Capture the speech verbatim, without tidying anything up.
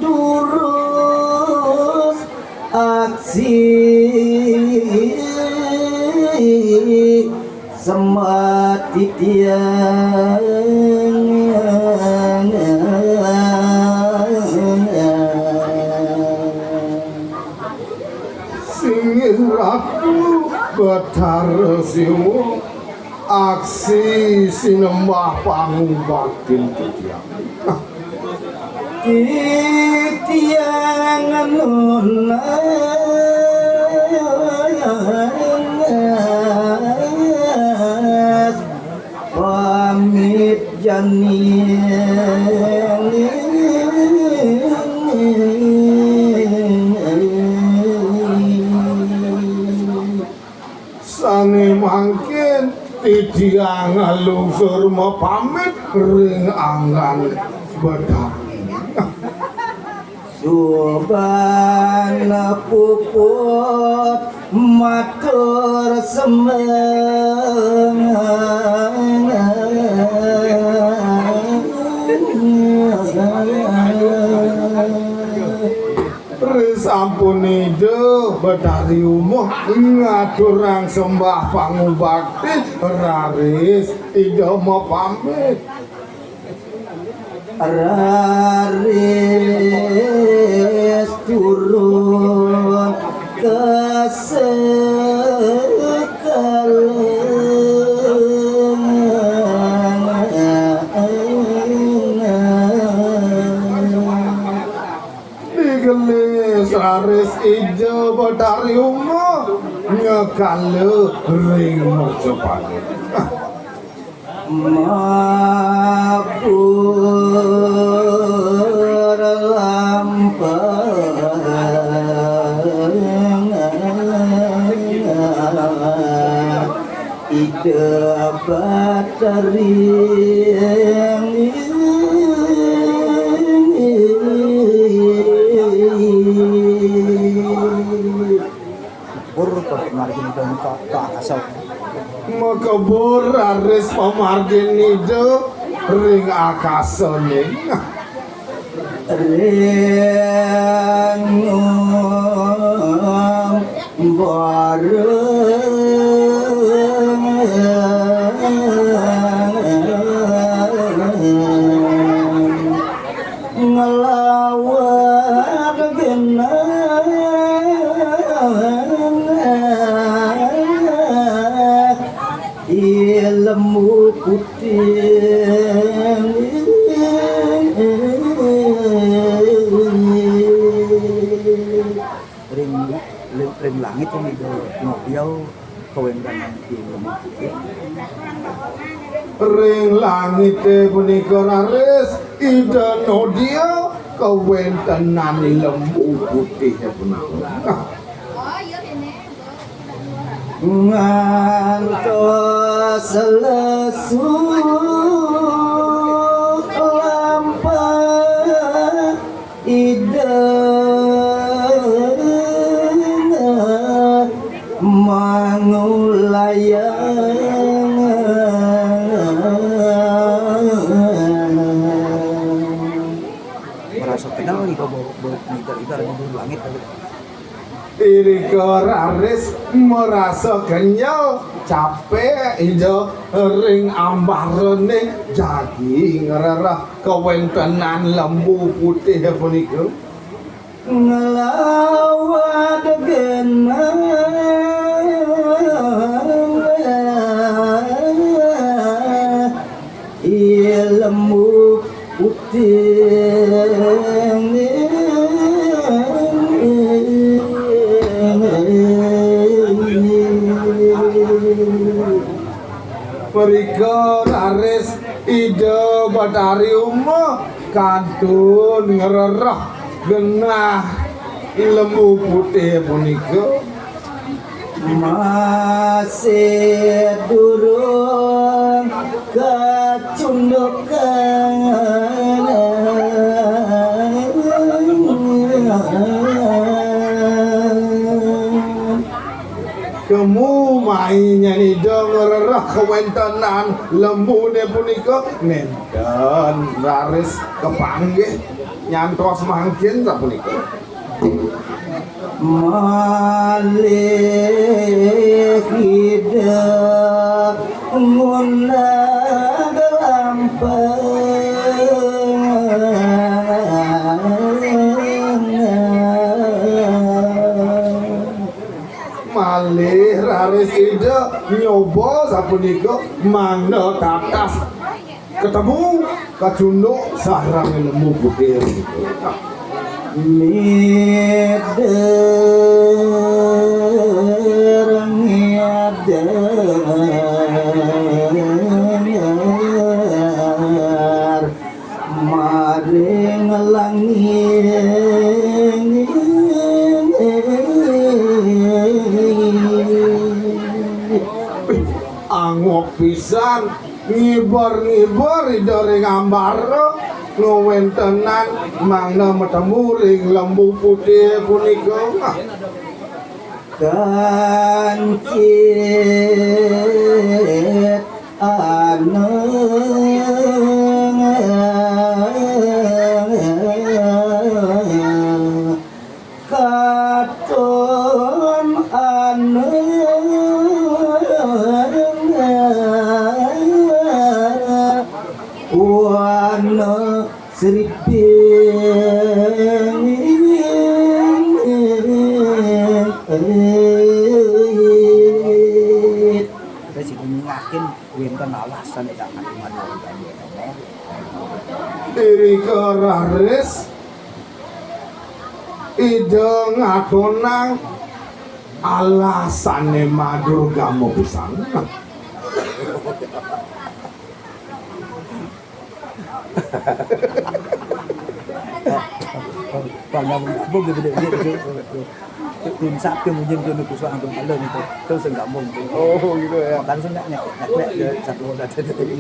Durus aksi semati tiang. Singgih Ratu Betara Siwa, aksi sinembah pangubaktin titiang. Titiang nunas pamit jani. Sané mangkin titiang nglungsur mapamit ring anggan Betari. Suban puput matur sembah. Risampun Ida Betari Uma ngaturang sembah pangubakti, raris Ida mapamit. Raris turun ka sekala. Digelis raris Ida Betari Uma ngekala ring mercapané. Mabur lampah Ida Betari. Makebur pamargin Ida ka, ka akasa. Makebur raris pamargin Ida ring akasané. Ring bareng ngelawat genah i Lembu Putih. Ring, ring, ring langit ini do nobiau kawéntenan di Lembu Putih. Ring langité punika raris Ida nodia kawéntenan Lembu Putih punika. Ngantos lesu lampah Ida mangulayang. Merasa kenal nih, kok bau, bau ngigar-ngigar di langit tadi. Irika raris merasa kenyel, capek Ida ring ambarané jagi ngrereh kawéntenan Lembu Putih punika. Ngelawat genah i Lembu Putih. Mrika raris Ida Betari Uma kantun ngrereh genah Lembu Putih punika. Masih durung kacunduk. Kemu mai nyan Ida ngrereh Kawéntenan lembune punika nénten raris kapanggih nyantos mangkin sapunika. Malih Ida ngundang lampah. Malih raris Ida nyoba sapunika mangda tatas katemu kacunduk sareng lembu putih. Mider ngeder maring langit. Angob pisan ngiber-ngiber Ida ring ambara ngawéntenan mangda matemu ring lembu putih punika. Kancit anu katon anu wana sriping. Kita sing nyingakin wénten alasan ida ngatur. Irika raris Ida ngatonang alasane madurgama pisan. Bang, gabung, gabung, gabung, gabung, gabung. Tim satu mungkin tu nak kusuk angkut malam tu. Terus enggak mungkin. Oh, gitu ya. Makan sih nak nyak, nyak, nyak, dia satu orang tadi.